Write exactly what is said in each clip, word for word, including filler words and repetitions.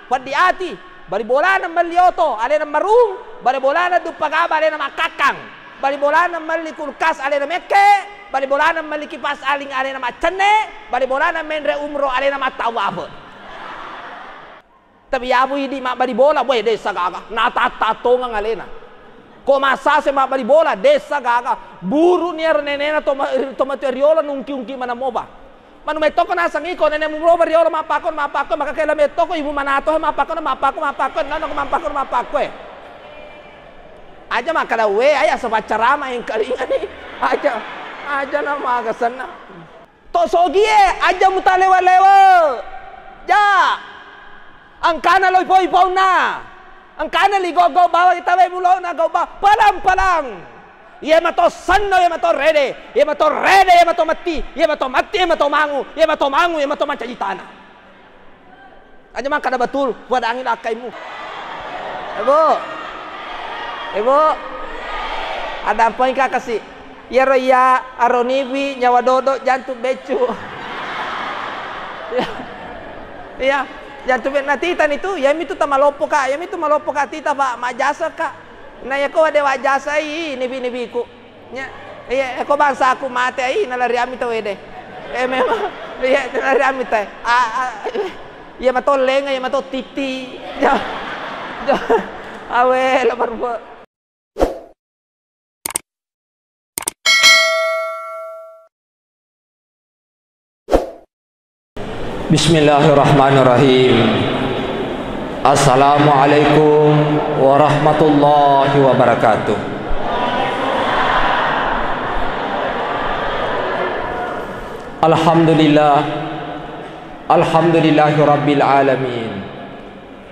Peddi ati, bali bolana melli oto, alena marung, bali bolana duppa gaba, alena makkakkang, bali bolana melli kulkas, alena mekke, bali bolana melli kipas aling, alena maccenne, bali bolana menre umro, alena mattawafe. Tapi yabu idi mabbali bola, boe, dessa gaga, natatta tongeng alena. Ko massase mabbali bola, dessa gaga, buru niaro nenena to ma-, to matu riolo nungki-ungki maneng mopa. Manu mettoko naseng iko nene muroba riolo mappakko, mappakko, maka kela mettoko ibu manato he mappakko, mappakko, mappakko, nana ko mappakko, mappakko e. Aja makkada we, aya sapa carama engkalingani. Aja, aja na magasenna. To sogie, aja mutalewa-lewa. Ja. Engkana loi poi paunna. Engkana li gau-gau bawang tawe mulona gau ba-, palang-palang. Iye mato senno, iye mato rede, iye mato rede, iye mato matti, iye mato matti, iye mato mangu, iye mato mangu, iye mato mancaji tana. Aja makkada betul, wadangi lakkaimu. Ibu. Ibu. Ada apa engka kasi? Iyaro iya aroniwi nyawa dodo jantung beccu. Iya. Iya, jantung be-, natitani tu, iyami tu tamaloppo ka, iyami tu maloppo ka tita, Pak, majjasa ka. Na iyako wade wajjasai nibi-nibiku. Nya, iya, eko bangsaku mate ai nalari ami tawede. Eh, memang, iya, nalari ami tae. A, a, iya mato lenga, iya mato titi. Ja, ja, awe, la barbo. Bismillahirrahmanirrahim. Assalamualaikum warahmatullahi wabarakatuh. Alhamdulillah. Alhamdulillahi rabbil alamin.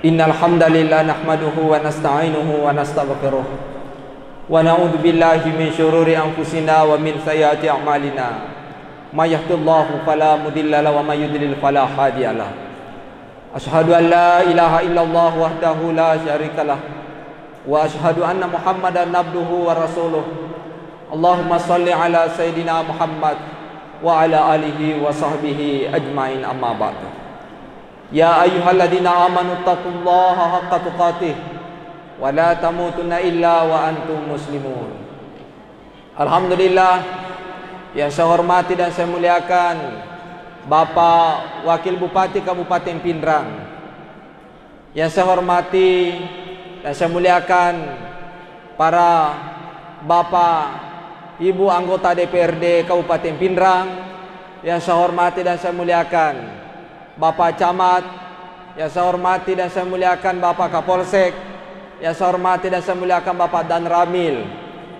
Innal hamdalillah nahmaduhu wa nasta'inuhu wa nastaghfiruh. Wa na'udzu billahi min syururi anfusina wa min sayyiati a'malina. May yahdihillahu fala mudilla lahu wa may yudlil fala hadiya lah. Asyhadu an la ilaha illallah wahdahu la syarika lah. Wa asyhadu anna Muhammadan abduhu wa rasuluh. Allahumma salli ala sayyidina Muhammad wa ala alihi wa sahbihi ajmain, amma ba'du. Ya ayyuhalladzina amanu taqullaha haqqa tuqatih wa la tamutunna illa wa antum muslimun. Alhamdulillah, yang saya hormati dan saya muliakan Bapak Wakil Bupati Kabupaten Pinrang, yang saya hormati dan saya muliakan para Bapak, Ibu anggota D P R D Kabupaten Pinrang, yang saya hormati dan saya muliakan Bapak Camat, yang saya hormati dan saya muliakan Bapak Kapolsek, yang saya hormati dan saya muliakan Bapak Danramil,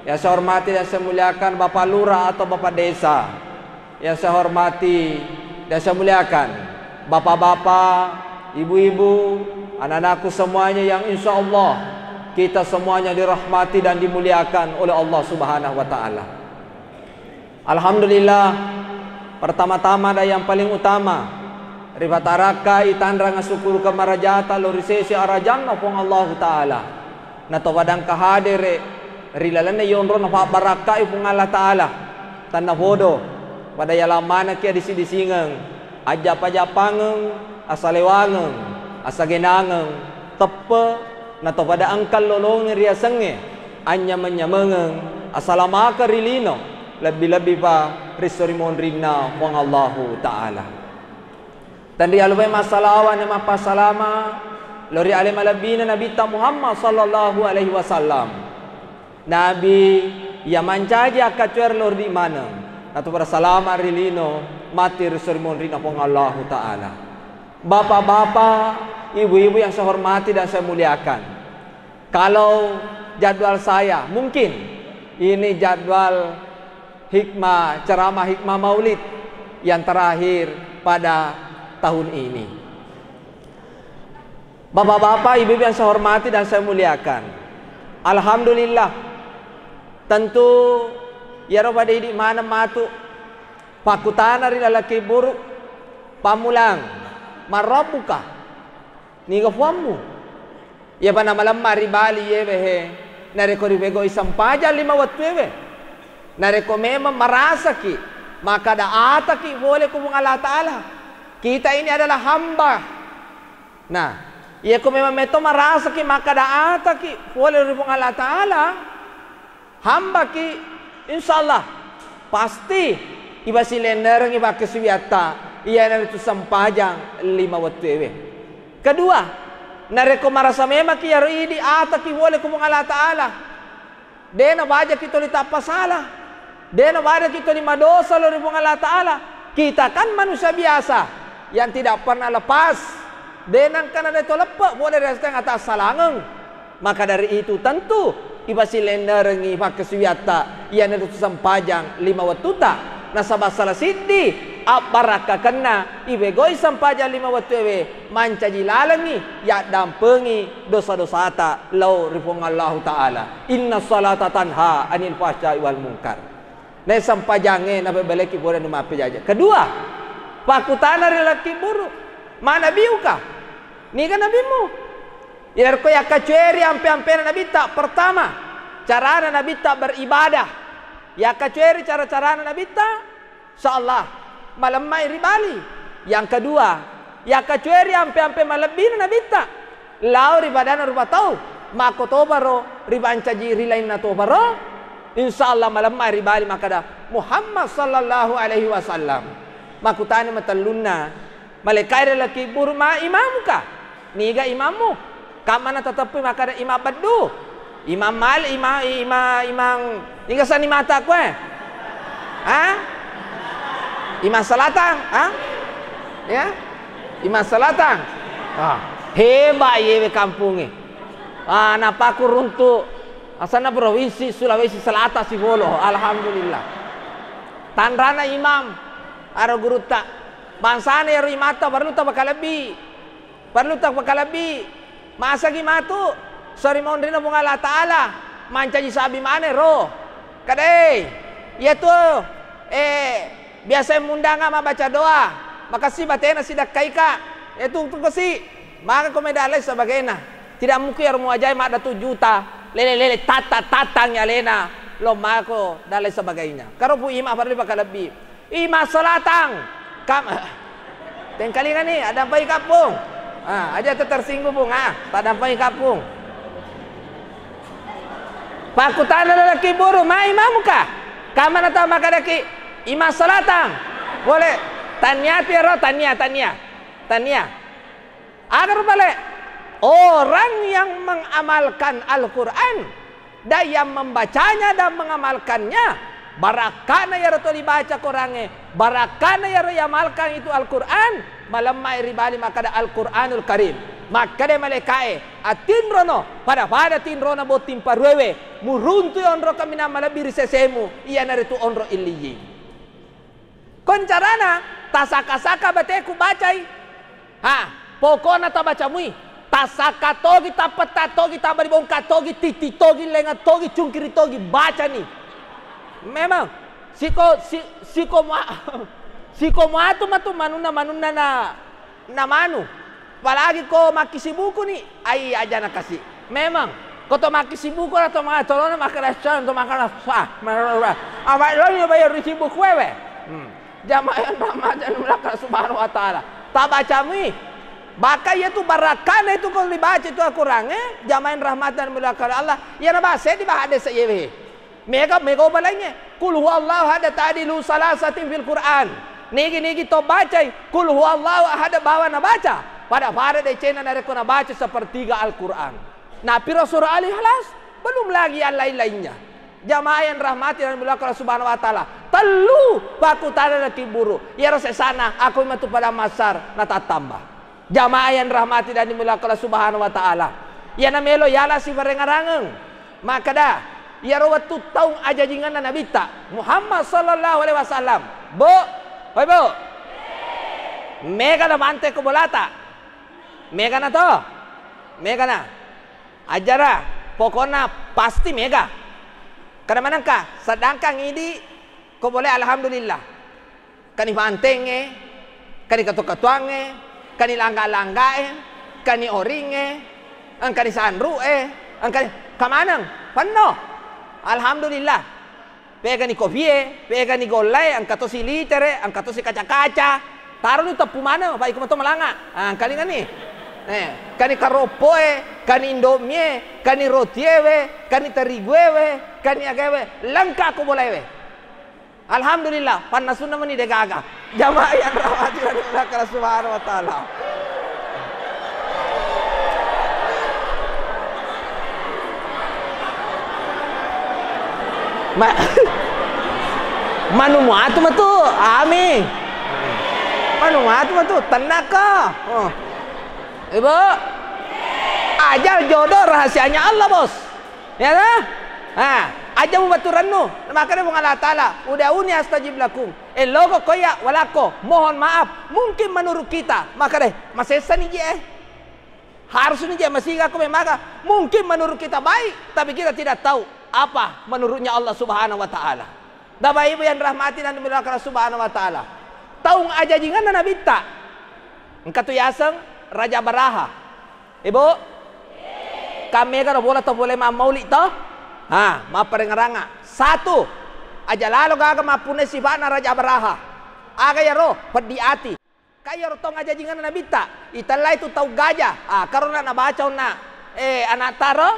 yang saya hormati dan saya muliakan Bapak Lurah atau Bapak Desa, yang saya hormati dan saya muliakan Bapak-bapak, Ibu-ibu, anak-anakku semuanya yang insya Allah kita semuanya dirahmati dan dimuliakan oleh Allah Subhanahu wa Ta'ala. Alhamdulillah, pertama-tama dan yang paling utama, ripatarakkai tanrang asukuru kamarajata lao ri sese arajanna Puang Allahu Ta'ala. Natopadang kahadere ri lalenna yonrona pabbarakkai Puang Allah Ta'ala. Tannapodo, pada yalamanaki adisi-disingeng, ajjapa-japangeng, asalewangeng, asagenangeng, teppe, natopada engka lolongeng riasengnge, anynyameng-nyamengeng, asalamakeng ri lino, lebbi-lebbi pa ri esso ri monrinna Puang Allahu Ta'ala. Tenrialupai massalawa na mappassalama lao ri ale malebbina Nabitta Muhammad sallallahu alaihi wasallam. Nabi iya mancaji akkacoer lao ri maneng, natopada salama ri lino, matti ri esso ri monrinna Puang Allahu Ta'ala. Bapak-bapak, ibu-ibu yang saya hormati dan saya muliakan. Kalau jadwal saya, mungkin ini jadwal hikmah, ceramah hikmah maulid yang terakhir pada tahun ini. Bapak-bapak, ibu-ibu yang saya hormati dan saya muliakan. Alhamdulillah, tentu iyaro pada idi maneng matu pakkutana ri laleng kuburu, pammulang, "Man rabbuka?" Niga puammu? Iyapa namalemma ri Bali yewe he, narekko ripegau'i sempajang lima wettuewe, narekko memang marasaki makkada ataki pole ku Puang Allah Ta'ala, kita ini adalah hamba. Nah, Iya ko memang metto marasaki makkeda ataki pole ri Puang Allah Ta'ala, hambaki, insya Allah pasti ipasilennerengngi pakkasiwiatta, iyanaritu sempajang lima wettu ewe. Kedua, narekko marasa memaki iyaro idi ataki pole ko Puang Allah Ta'ala, de' nabajaki tuli tappa sala. De' nabajaki tuli madosa lao ri Puang Allah Ta'ala. Kita kan manusia biasa yang tidak pernah lepas. De' nengka nade' to leppe' pole ri aseng atassalangeng. Maka dari itu tentu ipasilennerengngi pakkasiwiatta iyanaritu sempajang lima wettuta. Nasaba sala siddi abbarakkakenna ipegau'i sempajang lima wettu ewe mancaji lalengngi yaddampengi dosa-dosata lao ri Puang Allahu Ta'ala. Inna salata tanha anil fahsya'i wal munkar. Nae sempajangnge napebeleki pole anu mappejaja. Kedua, pakkutana ri lakkiburu, "Ma nabiuka?" Niga nabimmu? Iyarko yakkacueri ampe-ampena nabitta, pertama, carana nabitta beribadah. Yakkacueri cara-carana nabitta, insya Allah, malemmai ri bali. Yang kedua, yakkacueri ampe-ampe malebbina nabitta lao ri padanna rupa tau, makkotoparo ri pancaji ri lainna toparo, insya Allah malemmai ri bali makkeda Muhammad sallallahu alaihi wasallam. Makkutana matellunna, malaikae ri lakkiburu, "Ma imamuka?" Niga imammu? Kammana tateppui makkeda imam beddu? Imam Malik, imam, imam, imam, niga sani mata koe? Ha? Imam Selatang, ha? Ya? Imam Selatang? Ah, hebat yewe kampungnge. Ah, napaku runtu asanna provinsi Sulawesi Selatan sibolo. Alhamdulillah. Tanrana imam, aro gurutta. Bangsana ero imatta perlu tapakalebbi. Perlu tapakalebbi. Masagi matu, sori monrina Puang Allah Ta'ala, mancaji sabi maneng ro. Kadai, iyatu, eh, biasa mundanga mabbaca doa, makassi batena sidakkaika, iyatu tukosi, maka ko meda lain sebagainya. Tidak mungkin ero muajai maddatu juta, lele-lele, tatang-tatang alena, lo mako dan lain sebagainya. Karo pu ima perlu pakalebbi. Ima Selatang. Kam-, tengkalingani, addampai kappung. Ah, aja tersinggung, Pung. Ah, taddampai kappung. Pakkutana ri lakkiburu, "Ma imamuka?" Kammana tau makkadaki, "Ima Selatang." Boleh. Tania tiaro, tania, tania. Tania. Aga rupa le? Orang yang mengamalkan Al-Quran dan yang membacanya dan mengamalkannya, barakkana iyaro to ribaca Korangnge, barakkana iyaro iamalkan itu Al-Quran, malemma ri bali makkada Al-Quranul Karim. Makkada malaikae, "Atinrono, pada-pada tinrona botting paruewe, muruntui onro kaminang malebbi ri sesemu, iyanaritu onro Illiyin." Kon carana, tasaka-saka bateku bacai. Ha, pokokna tabaca mui. Tasaka togi, tapetta togi, tabari bongka togi, titi togi, lenga togi, cungkiri togi, bacani. Memang, siko, si, siko mua-, siko muatu matu manunna, manunna na, na manu. Apalagi ko makkisibuku ni, ai aja nakasi. Memang, ko to makkisibuku atau magatolona makkada sah, to makkada sah. Apa lo ni bayar sibuku wewe? Hmm. Jamaah yang rahmatan Allah Subhanahu wa Ta'ala. Tabaca mui. Bahkan iya tu barakana itu kalau dibaca itu Al-Quran, eh, jamaah yang rahmatan Allah. Iya na bahasa di bahasa yewe. Mega, mega upa laingnge. Qul huwallahu ahad ta'dilu salasatin fil Qur'an. Nigi-nigi to bacai Qul huwallahu ahad bawa nabaca. Pada-pada decena narekko nabaca sepertiga Al-Quran. Nah, piro surah Al-Ikhlas? Belum lagi yang lain-lainnya. Jamaah yang rahmati dan dimuliakan Allah Subhanahu wa Ta'ala. Tellu pakkutana nakibburu. Iyaro sesana, aku matu pada masar, natattamba. Jamaah yang rahmati dan dimuliakan Allah Subhanahu wa Ta'ala. Iyana melo yala siparengarangeng. Makkada, iyaro wettu taung ajajinganna Nabitta Muhammad sallallahu alaihi wasallam. Bu, hoi Bu. Mega na mante ko bolata. Mega na to. Mega na. Ajara, pokokna pasti mega. Kada manengka, sedangkan idi ko boleh alhamdulillah. Kani pantengnge, kani katu-katuangnge, kani langga-langgae, kani oringnge, engkani sanru'e, engkani kamaneng, penno. Alhamdulillah. Pegani kopie, pegani gollae, engka tosi litere, engka tosi kaca-kaca. Taroni teppu maneng, apa iko mato malanga. Ah, engkalingani. Eh, kani karoppoe, kani indomie, kani rotiewe, kani tariguewe, kani agewe, lengka ko bolaewe. Alhamdulillah, pannasunna meni degaga. Jamaah yang rahmati dan dimuliakan Allah Subhanahu wa Ta'ala. Ma-, manu muatu matu, ami. Manu muatu matu, tenaka. Oh. Ibu, ajal jodoh rahasianya Allah, Bos. Ya toh? Ha, aja mubaturannu. Makanya Puang Allah Ta'ala, "Ud'uni astajib lakum." Eh, logo koya walako, mohon maaf. Mungkin menurut kita, maka deh, masessa ni je, eh. Harus ni je, masih aku memang. Mungkin menurut kita baik, tapi kita tidak tahu apa menurutnya Allah Subhanahu wa Ta'ala. Bapak Ibu yang rahmati dan dimuliakan Allah Subhanahu wa Ta'ala. Taung ajajinganna Nabitta. Engka tu yaseng Raja Baraha. Ibu, kammega ro bola to pole mammauli to? Ha, mapparengngeranga. Satu, aja lalo gaga mappunnai sifa'na Raja Baraha. Aga yaro? Peddi ati. Ka yaro tong ajajinganna Nabitta, itellai tu tau gaja. Ah, karona nabaca onna, eh, anatta ro,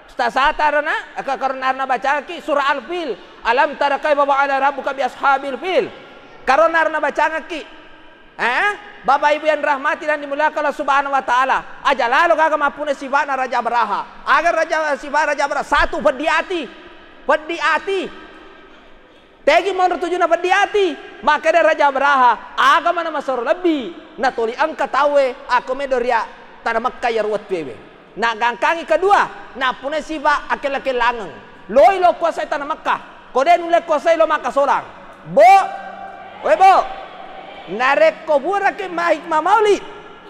ustazata ro na, ka-, karona nabacangki surah Al-Fil. Alam tara kaifa fa'ala rabbuka bi ashabil fil. Karona nabacangki. Eh? Bapak Ibu yang rahmati dan dimuliakan Allah Subhanahu wa Ta'ala. Aja lalo gaga mappunnai sifa'na Raja Baraha. Aga Raja, sifat Raja Baraha? Satu, peddi ati. Peddi ati. Tegi monro tujuna peddi ati. Makkeda Raja Baraha, aga mana masoro lebbi. Natoli engka tauwe, ako medo ria tana Mekka yaro wettuewe. Nagangkangi kedua, nappunai sifa akella-kellangeng. Loi lo kuasai tana Mekka, ko de nulle kuasai lo makkasolang. Bo, we bo, narekko buraki mahikmah maulid,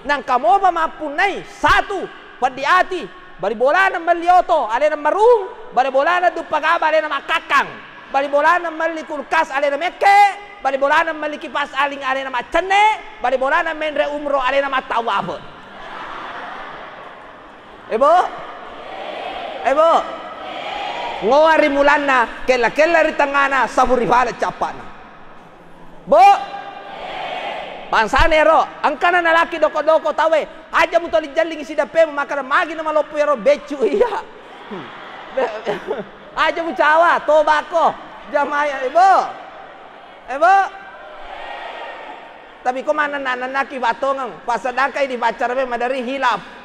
nangka mopa mappunnai, satu, peddi ati, bali bolana melli oto, alena marung, bali bolana duppa gaba, alena makkakkang, bali bolana melli kulkas, alena mekke, bali bolana melli kipas aling, alena maccenne, bali bolana menre umro, alena mattawafe. Ebo? Ebo? Ngoa ri mulanna, kella-kella ri tengngana, sabu ri pale cappa'na. Bo? Bangsana ero, engkana nalaki doko-doko tauwe, aja mutoli jellingi sidappemu, makkeda magi namaloppo ero beccu iya. Hmm. Be-, aja mucawa, tobako. Jamaya, ebo? Ebo? Tapi ko manenna-nennaki battongeng, pasedangkai di paccarabe maderi hilaf.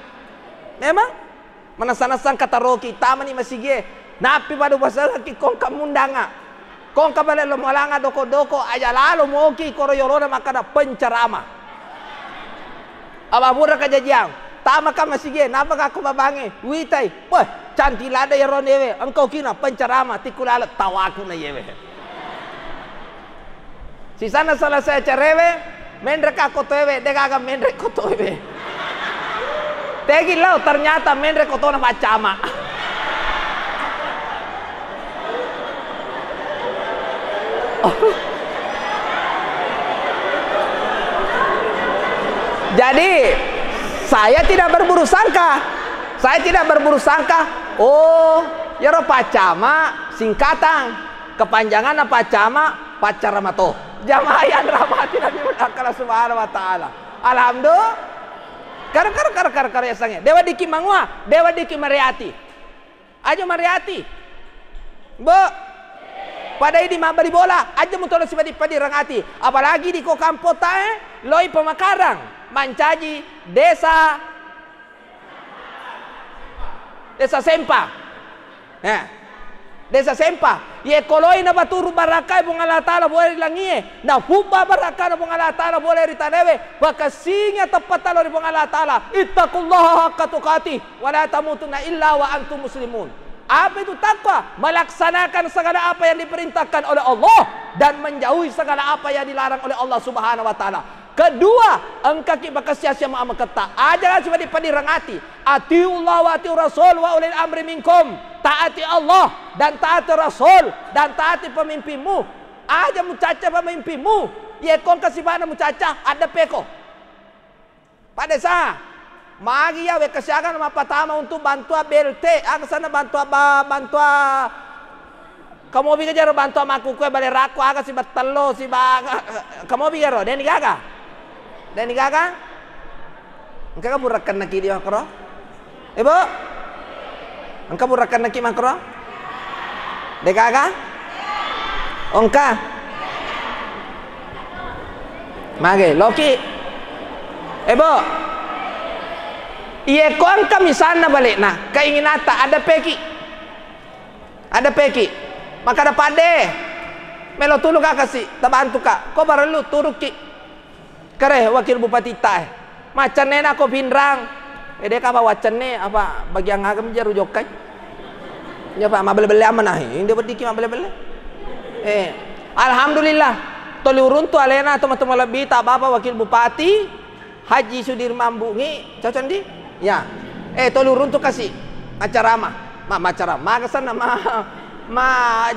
Memang manessa-nessa engka taroki, tamani masigie. Nappi pada pasengekki kongka mundanga. Kongka bale lo molanga doko-doko, aja lalo moki koro yolona makkada pencerama. Apa pura kajajiang, tamaka masigie, napaka ko babange, witai. Weh, cantik lada yero newe, engkau kina pencerama, tiku lale tawaku na yewe. Sisanna selesai acarewe, menre ka kotoewe, degaga menre kotoewe. Tegi lao, ternyata menre kotona paccama. Jadi, saya tidak berburuk sangka. Saya tidak berburuk sangka. Oh, yero paccama singkatan. Kepanjanganna paccama, paccara mato. Jamaah yang rahmati Nabi muliakan Allah Subhanahu wa Ta'ala. Alhamdulillah. Kar, kar, kar, kar, kar, yasangnge. Dewa diki mangua, dewa diki mariati. Aja mariati. Bo. Pada idi mabbali bola, aja mutolo sibadi-padi rangati. Apalagi di ko kampota, eh, loi pemakarang. Mancaji desa Desa Sempa. Eh. Desa Sempa. Ye koloi na baturu barakkai Puang Allah Ta'ala bola ri langie. Na fubba barakkana Puang Allah Ta'ala bola ri tanaewe. Pakessingi teppa talo ri Puang Allah Ta'ala. Ittaqullaha haqqa tuqatih. Wa la tamutunna illa wa antum muslimun. Apa itu takwa? Melaksanakan segala apa yang diperintahkan oleh Allah dan menjauhi segala apa yang dilarang oleh Allah Subhanahu wa Ta'ala. Kedua, engkaki pakessia-sia maameketta. Aja lasi padi-padi rangati. Atiullah wa atiur rasul wa ulil amri minkum. Taati Allah dan taati Rasul dan taati pemimpinmu. Aja mucacca pemimpinmu. Ye kongka sifana mucacca, addeppeko. Pak Desa, magi ya wekka siaga mappatama untuk bantuan B L T, aga sana bantuan ba-, bantuan Kamobi ga jaro bantuan makkukue bale rakko aga si battello si ba-, kamobi garo, deni gaga? Deni gaga? Engka kaburakkan naki di makro? Eh, Bo? Engka burakkan naki makro? Degaga? Ongka? Mage, loki? Eh, Bo? Iye ko engka misalna balekna, keinginata, ada peki. Ada peki. Maka ada pade. Melo tulu kakasi, tabantu ka. Ko barellu, turuki. Kare Wakil Bupati ta, eh. Macenne nako Pinrang. Eh, de ka apa wacenne, apa bagian agam jaru jokkai. Ya, Pak, mabbelle-belle amana, eh. Inde bediki mabbelle-belle. Eh, alhamdulillah. Toli uruntu alena toma-toma lebbi ta Bapak Wakil Bupati, Haji Sudirman Bungi, cocok ndi? Ya. Eh, toli uruntu kasi. Macarama. Ma, macarama. Maga senna ma, ma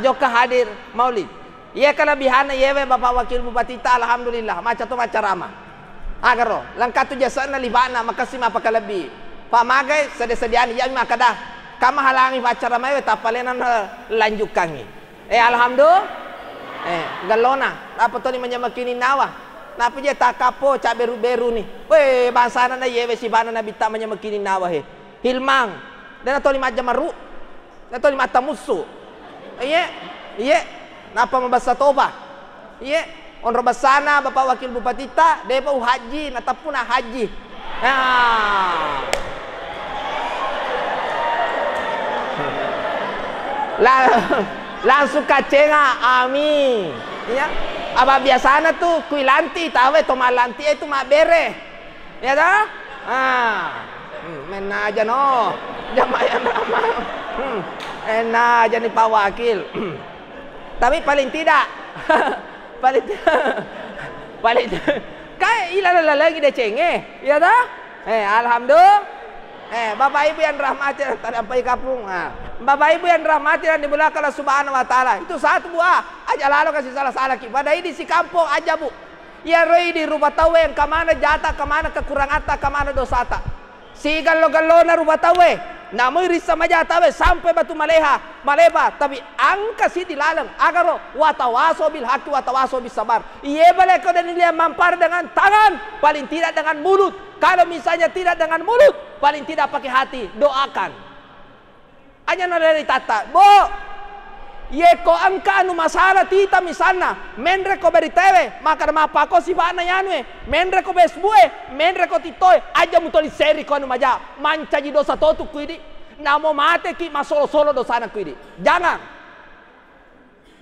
jokka hadir maulid. Iye kelebihanna iyewe Bapak Wakil Bupatita, alhamdulillah, maca to maccarama. Agaro, lengkatu jase'na liba'na, makessing mappakalebbi. Pa magai sedi-sediani, iyami makkeda, kamahalangi paccaramaewe, tappa lena nalanjukkangi. Eh, alhamdulillah. Eh, gellona, nappa toni manyamekini nawa. Nappa je takappo, cabberu-beruni. Weh, bangsana na iyewe sibana nabitta manyamekini nawa he. Hilmang, dena toni majjamaru. Natoni mattamussu. Iye, iye. Nappa mabessa topa. Iye. Onro bessana Bapak Wakil Bupatita, depa uhajji, nateppu na hajji. Ah. La-, langsung kacenga, amin. Iya. Apa biasana tu kui lanti, tawe to malanti itu mabbere. Iya toh? Ah. Hmm, menna aja no. Jamaah yang ramah. Hmm, menna aja nih Pak Wakil. Tapi paling tidak, paling ti-, paling ti-, kae ilalang-lalangi decengnge, iya toh? Eh, alhamdulillah. Eh, Bapak Ibu yang rahmati, tadi apa kapung? Ah. Bapak Ibu yang rahmati dan dimuliakan Allah Subhanahu wa Ta'ala. Itu satu buah. Aja lalo kasih salah-salah ki. Pada ini si kampung aja, Bu. Iyaro idi rupa tauwe engka maneng jata, engka maneng kekurangatta, engka maneng dosata. Sigello-gellona rupa tauwe, namui rissa maja tauwe sampai batu maleha, maleba, tapi engka siddi laleng, agaro, watawaso bil haqqi watawaso bis sabar. Iye balekko deni liang mampar dengan tangan, paling tidak dengan mulut. Kalau misalnya tidak dengan mulut, paling tidak pakai hati, doakan. Aja na reritatta, Bo, yeko engka anu masalah tita misalna, menre ko beritewe, makkeda mappako sifa'na yanue, menre ko Facebook e, menre ko TikTok e, aja mutoli seri ko anu maja, mancaji dosa totu ku idi, namo mateki masolo-solo dosana ku idi. Jangan.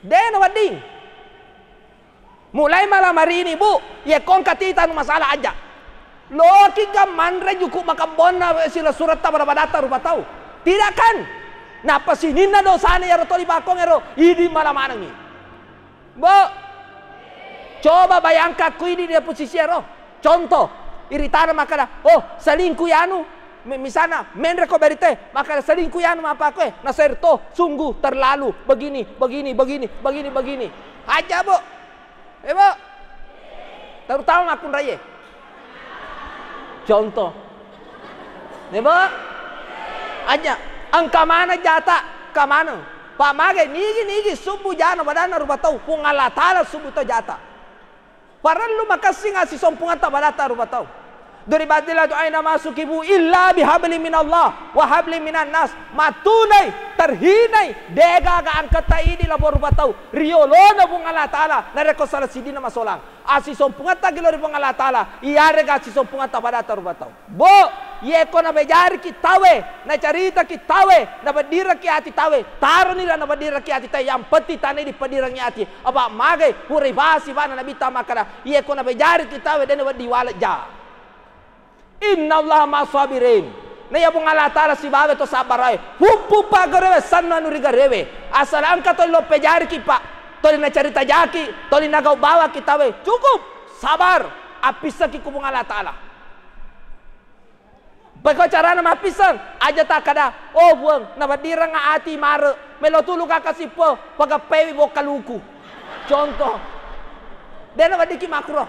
De nawedding. Mulai malam hari ini, Bu, yekko engka tita anu masalah aja. Loki ga manre juku makabbonna sila suretta pada-padatta rupa tau. Tidak kan? Nappa sininna dosana yaro toli bakong ero, idi mala manengi. Bu, coba bayangkan ku idi di posisi ero. Contoh, iritana makkeda, "Oh, selingkuh yanu." Mi-, misalna, menre ko berite, makkeda, "Selingkuh yanu mappako e." Naserto, sungguh terlalu begini, begini, begini, begini, begini. Aja, Bu. Eh, Bu. Terutama makkunraie. Contoh. Ne, Bu. Aja, engka mana jata, engka mana. Pak mage, nigi-nigi subbu jana badanna rupa tau, Puang Allah Ta'ala subbu tau jata. Parellu makessing assisompungetta badatta rupa tau. Duribat dilatu aina masukibu illa bihabli minallah wa habli minan nas. Mattunai, terhinai, degaga angketta idi labo rupa tau. Riolona Puang Allah Ta'ala, narekko salah sidina masolang. Assisompungetta gilo ri Puang Allah Ta'ala, iyarega assisompungetta badatta rupa tau. Bo, yeko nabejariki tawe, nacaritaki tawe, nabeddiraki ati tawe, taroni ra nabeddiraki ati tawe, yang penting tana idi peddirangi ati. Apa magai, purai basi bana Nabitta makkeda, yeko nabejariki tawe, dena wedding wale ja. Innallaha ma'as sabirin. Na iya Puang Allah Ta'ala sibawa to sabbarae. Puppu paggarewe sanna anu rigarewe. Asal engka toli loppejariki, Pak. Toli nacarita jaki, toli nagau bawaki tawe. Cukup. Sabar. Appissaki ku Puang Allah Ta'ala. Pekko carana mappisseng, aja takkada, "Oh Puang, nabeddireng ati mare, melo tulu ka kasippo, pagappewi bokka luku." Contoh. Dena weddiki makro.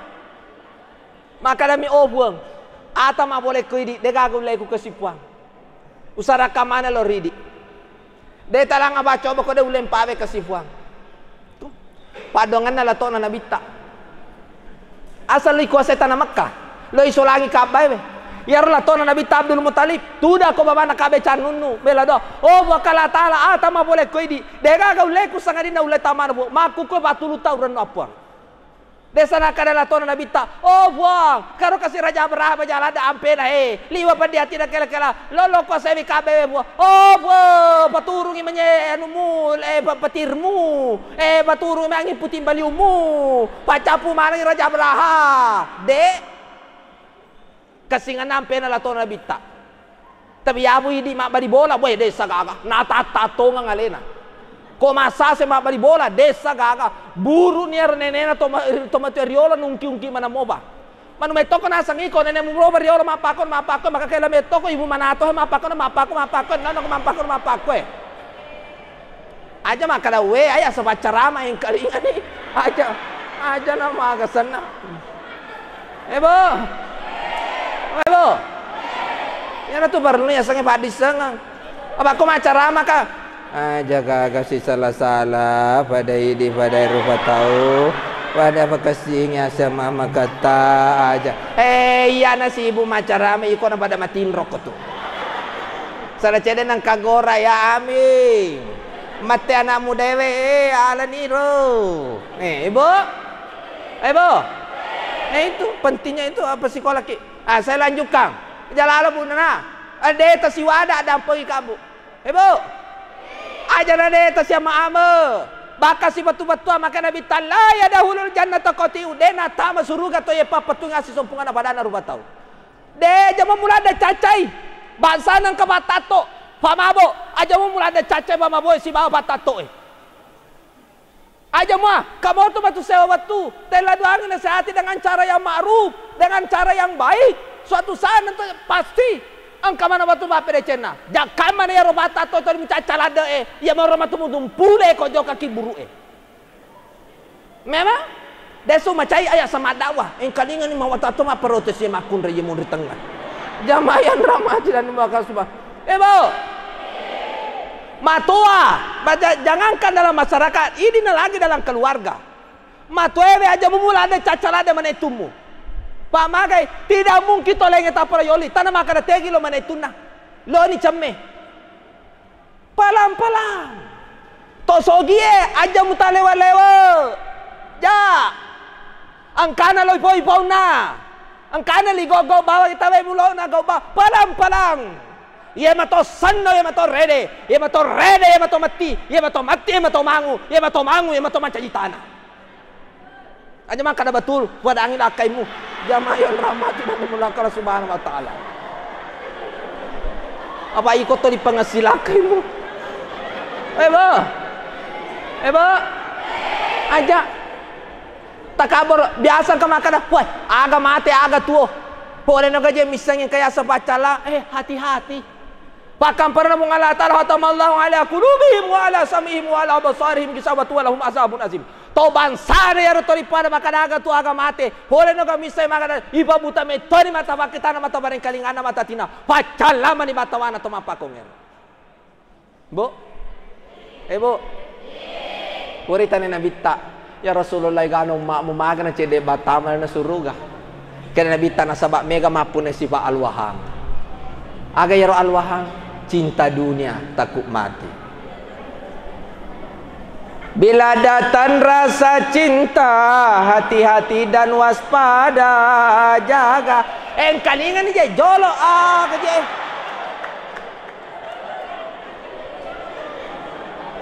Makkadami, "Oh Puang, ata mapolekko idi, degaga ullei ku kasippuang. Usarakka maneng lo ridi." De talang apa coba ko de ullei mpawe kasi Puang. Tu. Paddoangenna latona Nabitta. Asal lo ikuasai tana Mekka. Lo isolangi Ka'bae we. Iyaro latona Nabitta Abdul Muttalib, tudako babanna Ka'be cannunnu, bela doa. Oh, Puang Allah Ta'ala, ata mapole ko idi. Degaga ulleku sangadinna ulle tamana, Puang. Makkukue patulu tau rennu appuang. Desa nakkeda latona Nabitta, "Oh, Puang, karo kasi Raja Abraha majaladda ampena, eh. Liwa peddi atina kela-kela. Lolo kuasai Ka'be, Puang. Oh, Puang, paturungi menye anumu, eh, pe-, petirmu. Eh, paturungi mangi puting baliummu. Paccapu manengi Raja Abraha." De'. Kessingenna ampena latona Nabitta. Tapi yabu idi mabbali bola, boe, dessa gaga. Natatta-tongeng alena. Ko massase mabbali bola, dessa gaga. Buruni ero nenena to ma-, to matu riolo nungki-ungki maneng mopa. Manu mettoko naseng iko nenemu mopa riolo mappakko, mappakko, maka kela mettoko ibu manato he mappakko, mappakko, mappakko, nono mappakko, mappakko, eh. Aja makkeda, "We, aja sapaccarama engkalingani." Aja, aja na maga senna. Eh, Bo. Eh, Bo. Iyana tu parellu yasengnge paddissengeng. Apa ko maccarama ka? Aja gaga sisala-sala, pada idi, pada rupa tau, pada pakessingi asama maketta aja. Eh, iyana sibuk maccarama, iko na pada matinro ko tu. Sala cede nang kagora ya, amin. Mate anakmu dewe, eh, alani ro. Eh, Ibu? Eh, Ibu? Eh, itu pentingnya itu apa sekolah ki? Ah, saya lanjutkan. Jalala Bu Nana. Eh, deta siwada dampoi kamu. Eh, Bu? Aja na deta siama ame. Baka sibatu-batu maka Nabi Ta'ala ya dahulul jannata kotiu. Dena tama suruga to ye papatunga si sompungana padana rupa tau. De, aja mumula de cacai. Bangsana engka pattatto. Pamabo, aja mumula de cacai pamabo e sibawa pattatto e. Aja mua, kamoto matu sewa wettu. Tella duangi nasihati dengan cara yang ma'ruf, dengan cara yang baik. Suatu saat nanti pasti engka mana wettu mappedecenna. Jakkamana yaro pattatto toli mucacca ladde e, iya maro matu mudumpule ko jokaki buru e. Memang desu macai aya sama dakwah, engkalingani mawatato mapprotes ye makkunrai ye munri tengnga. Jamaah yang rahmati dan dimuliakan Allah subhanahu. Eh, Bo. Matua, baja-, jangankan dalam masyarakat, ini lagi dalam keluarga. Matuae aja mumula ada caca lada manettummu. Pak magai, tidak mungkin tolenge tapara yoli, tanah makan tegi lo manettunna. Lo ni cemme. Palang-palang. To sogie, aja mutalewa-lewa. Ja. Engkana loi poi-pouna. Engkana li gau-gau bawa kita we mulona gau ba-, palang-palang. Iya mato senno, iya mato rede, iya mato rede, iya mato matti, iya mato matti, iya mato mangu, iya mato mangu, iya mato mancaji tanah. Aja makkada betul, wadangi lakkaimu. Jamaah yang rahmati dan dimuliakan Allah Subhanahu wa Ta'ala. Apa iko to dipengessi lakkaimu? Eh, Bo. Eh, Bo. Aja. Takabur, biasa engka makkada, "Wah, aga mate, aga tuo." Pole no gaje missengi kaya sepaccala, eh, hati-hati. Pakkamparana Puang Allah Ta'ala, "Khatamallahu ala qulubihim wa ala sam'ihim wa ala absarihim gisawatun wa lahum azabun azim." To bangsana iyaro to ripada makkada aga tu aga mate. Pole no ga missai makkada ipabuta mettoni mata pakkitana mata barengkalinganna mata tina. Paccallamani batawana to mappakongngero. Bu? Eh, Bu? Puri tane Nabitta, "Ya Rasulullah, igana umma'mu magana cedde battama na suruga." Kena Nabitta, "Nasaba mega mappune sifa alwahang." Aga iyaro alwahang? Cinta dunia, takut mati. Bila datang rasa cinta, hati-hati dan waspada, jaga. Engkalingani je jolo, ah, keje.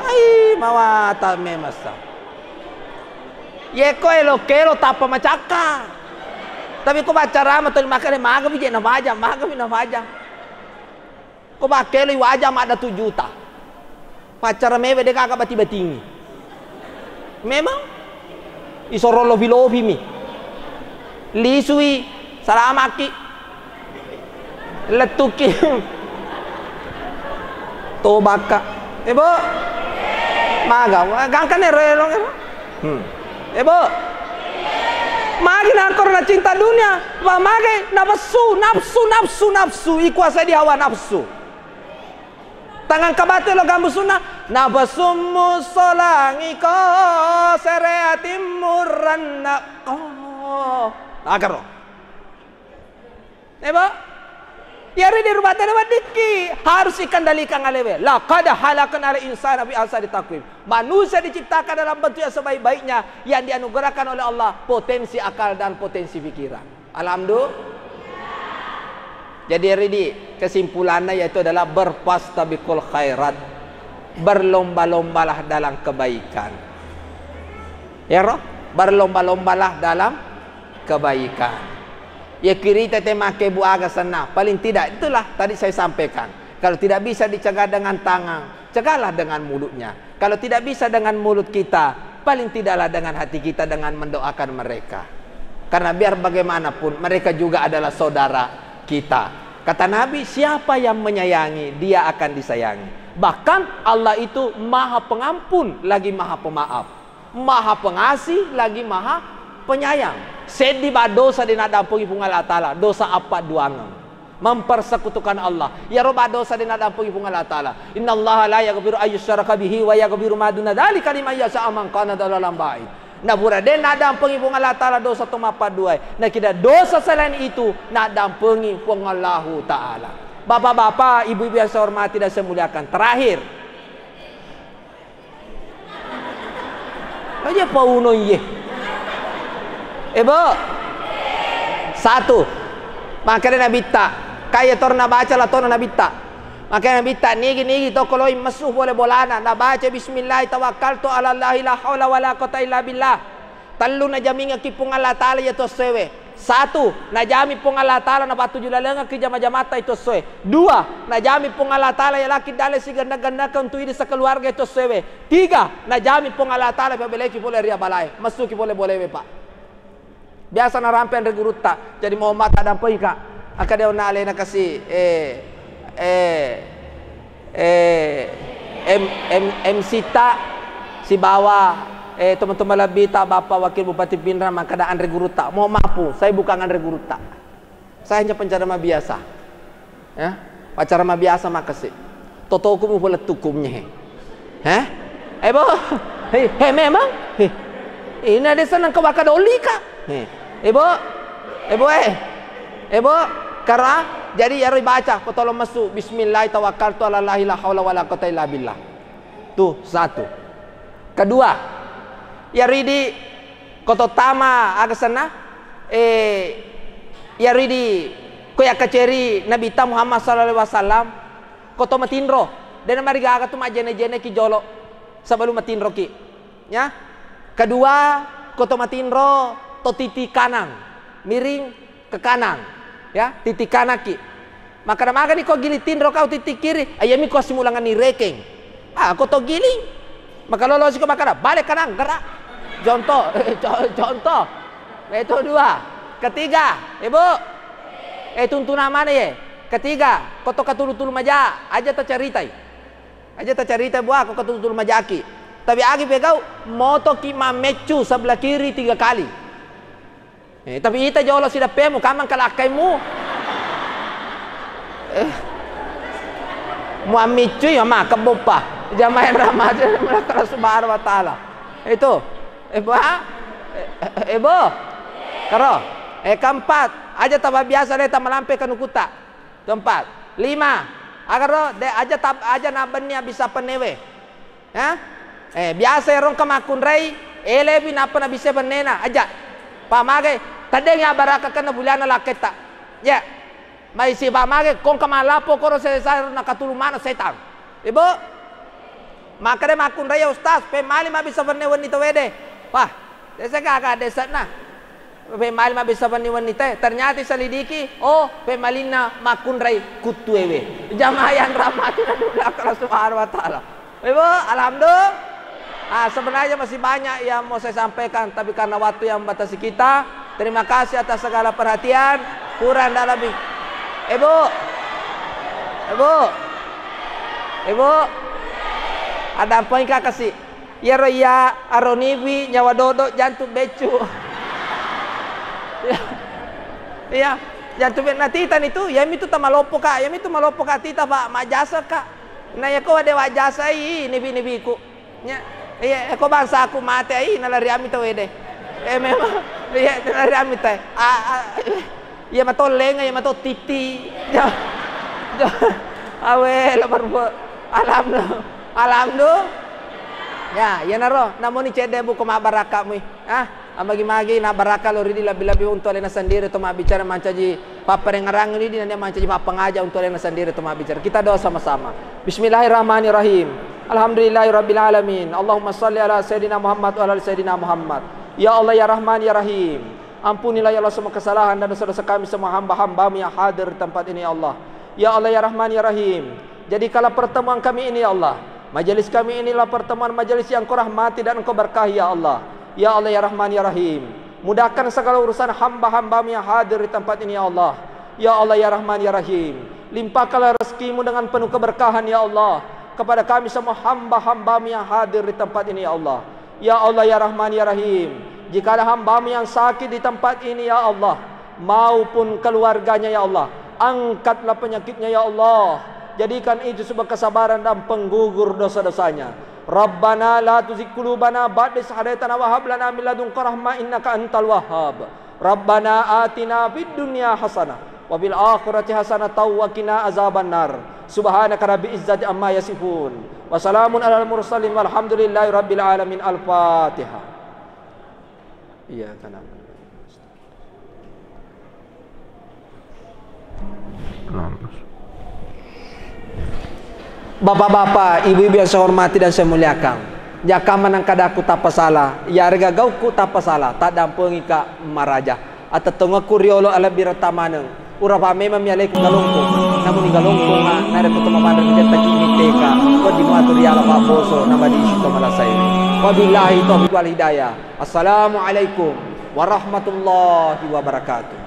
Ai, mawata memasa. Yeko elo-kelo tappa macakka. Tapi ko baccarama tuli makkeda, "Magami je nafajang, magami nafajang." Ko bakkeloi waja madda tu juta. Paccara mewe de gaga bati-batingi. Memang isoro lofi-lofimi. Lisui, salamaki. Lettuki. Tobakka. Eh, Bo. Maga, gangkane ero, ero, ero. Hmm. Eh, Bo. Magi nakkoro na cinta dunia, wa mage nafsu, nafsu, nafsu, nafsu, ikuasai di hawa nafsu. Tangang kabate lo gambusunna, nafsummu solangiko, sereatimmu rannako. Agaro. Eh, Bo? Iyaro di rumah tangga weddikki harus ikendalikan alewe. Laqad khalaqnal insana fi ahsani taqwim. Manusia diciptakan dalam bentuk yang sebaik-baiknya, yang dianugerahkan oleh Allah potensi akal dan potensi pikiran. Alhamdulillah. Jadi, Ridi, kesimpulannya yaitu adalah berfastabiqul khairat, berlomba-lombalah dalam kebaikan. Ya, roh? Berlomba-lombalah dalam kebaikan. Ya, kirita te make bu aga senna. Paling tidak, itulah tadi saya sampaikan. Kalau tidak bisa dicegah dengan tangan, cegahlah dengan mulutnya. Kalau tidak bisa dengan mulut kita, paling tidaklah dengan hati kita dengan mendoakan mereka. Karena biar bagaimanapun, mereka juga adalah saudara kita. Kata Nabi, "Siapa yang menyayangi, dia akan disayangi." Bahkan Allah itu Maha Pengampun lagi Maha Pemaaf, Maha Pengasih lagi Maha Penyayang. Seddi ba dosa de naddampengi Puang Allah Ta'ala, dosa apa duangeng. Mempersekutukan Allah. Iyaro ba dosa de naddampengi Puang Allah Ta'ala. "Innallaha la yaghfiru ayyusyraka bihi wa yaghfiru ma duna dzalika liman yasha amman kana dalalan ba'id." Napura de naddampengi Puang Allah Ta'ala dosa to mappaduai. Nakida dosa selain itu naddampengi Puang Allahu Ta'ala. Bapak-bapak, ibu-ibu yang saya hormati dan saya muliakan. Terakhir, Aja pauno iye. Eh, Bo. Satu. Makanya Nabitta. Kaya torna baca la tona Nabitta. Makanya Nabitta, nigi-nigi toko loi messu pole bolana. Nabaca, "Bismillah, tawakkaltu ala Allahi, la haula wala quwata illa billah." Tellu najamingekki Puang Allah Ta'ala iya to essoewe. Satu, najami Puang Allah Ta'ala napattuju lalengekki jama-jamatta itu essoe. Dua, najami Puang Allah Ta'ala yalaki dalle sigenna-gennaka untu idi sekeluarga itu essoewe. Tiga, najami Puang Allah Ta'ala pabeleki pole ria balae, messuki pole bolewe, Pak. Biasa narampe anre gurutta, jadi mohon maaf taddampengika. Akka de onna alena kasi, eh, eh, eh, M-, M-, M C ta sibawa, eh, teman-teman lebbi ta Bapak Wakil Bupati Pinrang makkada anre gurutta. Mohon maaf, saya bukan anre gurutta. Saya hanya penceramah biasa. Ya, penceramah biasa makasih. Totoku mu pole tukumnya, he. Heh? Eh, Bo? He, he, memang? He. Ina desa nang kawaka doli ka. He. Eh, Bo? Eh, Bo, eh. Eh, Bo, kara, jadi iyaro baca, ko tolong messu, "Bismillah, tawakkaltu ala Allahi, la haula wala quwata illa billah." Tuh, satu. Kedua, iyaro idi ko to tama aga senna, eh, iyaro idi ko yakkaceri Nabitta Muhammad sallallahu alaihi wasallam, ko to matinro, dena marigaga tu majjene-jeneki jolo sebelum matinroki. Ya. Kedua, ko to matinro to titi kanang, miring ke kanang, ya, titi kanakki. Makkada magani ko giling tinro kau titi kiri, ayami ko simulanganni rekeng. Ah, ko to giling. Makalolosi ko makkada, "Bale kanang, gerak." Contoh, co-, contoh. Nah, itu dua. Ketiga, Ibu. Eh, tuntunang mana ye? Ketiga, ko to katulu-tulu maja, aja tacaritai. Aja tacaritai bua, ko katulu-tulu majaki. Tapi agi pegau, motoki mammeccu sebelah kiri tiga kali. Eh, tapi ita jolo sidappemu, kamang kalakkaimu. Eh, muammiccui, ya, maka boppa. Jamaah yang rahmati Allah Subhanahu wa Ta'ala. Itu. Eh, Bo, ha? Eh, eh, Bo. Karo. Eh, keempat, aja taba biasa deh, tamalampe kanukuta. Keempat. Lima. Agaro, de, aja tab-, aja nabenni abissa pennewe. Ya? Eh, biasa ero engka makkunrai, elepi nappa nabissai bennena, aja. Pamagai, teddengi abbarakkakenna bulianna lakketta. Ya. Maisi pamagai, ko engka malappo koro sesa nakatulu maneng setang. Ibu? Makkeda makkunrai ya Ustaz, pemmali mabbissa benne wenni tawede. Wah, desa gaga dese'na. Pemmali mabbissa wenni-wenni te, ternyata selidiki, oh, pemmalinna makkunrai kuttuewe. Jamaah yang rahmati Allah Subhanahu wa Ta'ala. Ibu, alhamdulillah. Ah, sebenarnya masih banyak yang mau saya sampaikan, tapi karena waktu yang membatasi kita, terima kasih atas segala perhatian. Kurang dan lebih. Ibu. Ibu. Ibu. Ada apa yang kasih? Iyaro iya aroniwi nyawa dodo jantung beccu. Iya. Iya, jantung be-, natitani tu, iyamitu tamaloppo ka, iyamitu maloppo ka tita, Pak, majjasa ka. Na iyako wade wajjasai nibi-nibiku. Nya, iya, eko bangsaku mate ai nalari ami tawede. Eh, memang, iya, nalari ami te. A, a, iya mato lenga, iya mato titi. Ya. Awe, lo marbu-, alhamdulillah. Alhamdulillah. Ya, iyanaro, namoni cedde buko mabbarakka mui. Ah, amagi-magi na barakka lo ridi lebbi-lebbi untuk alena sendiri to mabbicara mancaji papparengngerang ridi nania mancaji pappangaja untuk alena sendiri to mabbicara. Kita doa sama-sama. Bismillahirrahmanirrahim. Alhamdulillahirabbil alamin. Allahumma salli ala Sayyidina Muhammad wa ala ali Sayyidina Muhammad. Ya Allah, ya Rahman, ya Rahim. Ampunilah ya Allah semua kesalahan dan dosa-dosa kami semua hamba-hambamu yang hadir di tempat ini ya Allah. Ya Allah ya Rahman ya Rahim. Jadikanlah pertemuan kami ini ya Allah. Majelis kami inilah pertemuan majelis yang kau rahmati dan kau berkahi ya Allah. Ya Allah ya Rahman ya Rahim. Mudahkan segala urusan hamba-hambamu yang hadir di tempat ini ya Allah. Ya Allah ya Rahman ya Rahim. Limpahkanlah rezekimu dengan penuh keberkahan ya Allah. Kepada kami semua hamba-hambamu yang hadir di tempat ini ya Allah. Ya Allah, ya Rahman, ya Rahim, jika ada hambamu yang sakit di tempat ini, ya Allah, maupun keluarganya, ya Allah, angkatlah penyakitnya, ya Allah. Jadikan itu sebuah kesabaran dan penggugur dosa-dosanya. Rabbana la tuzigh qulubana ba'da idh hadaytana wa hab lana min ladunka rahmah innaka antal wahhab. Rabbana atina fid dunya hasanah wa fil akhirati hasanah wa qina azabannar. Subhanaka rabbil izzati amma yasifun. Wa salamun alal mursalin walhamdulillahi rabbil alamin. Al-Fatihah. Iyyaka na'budu. Bapak-bapak, ibu-ibu yang saya hormati dan saya muliakan, jaka manang kadaku tappa sala, yarega gaukku tappa sala, taddampengika maraja. Atettongekku riolo alebbiretta maneng. Urapa memang mialaiku galongkong, namuni galongkonga narekko to mapanre ri jettaki mitteka, wedding muatu riala pabboso, namadisi to malasai. Wabillahi taufiq wal hidayah. Assalamualaikum warahmatullahi wabarakatuh.